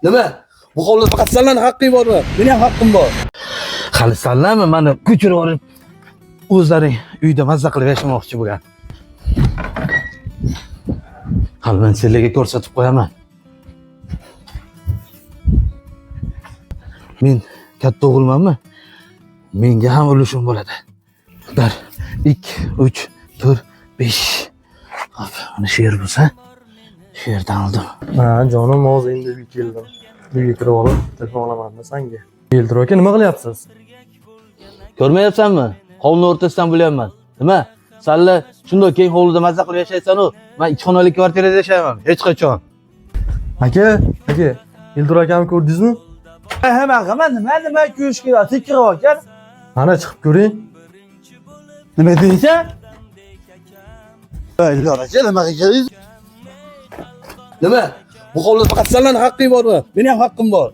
Nima? Bu hovlida faqat sanlarning haqqing bormi? Meni ham haqqim bor. Hali sanlarmi mani ko'chirib olib o'zlaring uyda mazza qilib yashamoqchi bo'lgan. Hali men sizlarga ko'rsatib qo'yaman. Men katta o'g'ilmanmi? Menga ham ulushim bo'ladi. 1 2 3 4 5. Hop, mana shu yer bo'lsa, shu yerdan oldim. Ha, jonim hozir endi uyga keldim. Uyga kirib olib telefon olaman sanga. Eldir aka, nima qilyapsiz? Ko'rmayapsanmi? Hovlini o'rtasidan bo'lyapman. Nima? Salla shunday keng hovlida mazza qilib yashaysan-u, men ikki xonali kvartirada yashayman hech qachon. Aka, aka, Eldir akamni ko'rdingizmi? Nima nima nima nima ko'rish kerak? Tekirib aka. Mana chiqib ko'ring. Nima deysan? Elyor aka nima qilyapsiz? Nima? Bu hovlida faqat sanlarning haqqing bormi? Meni ham haqqim bor.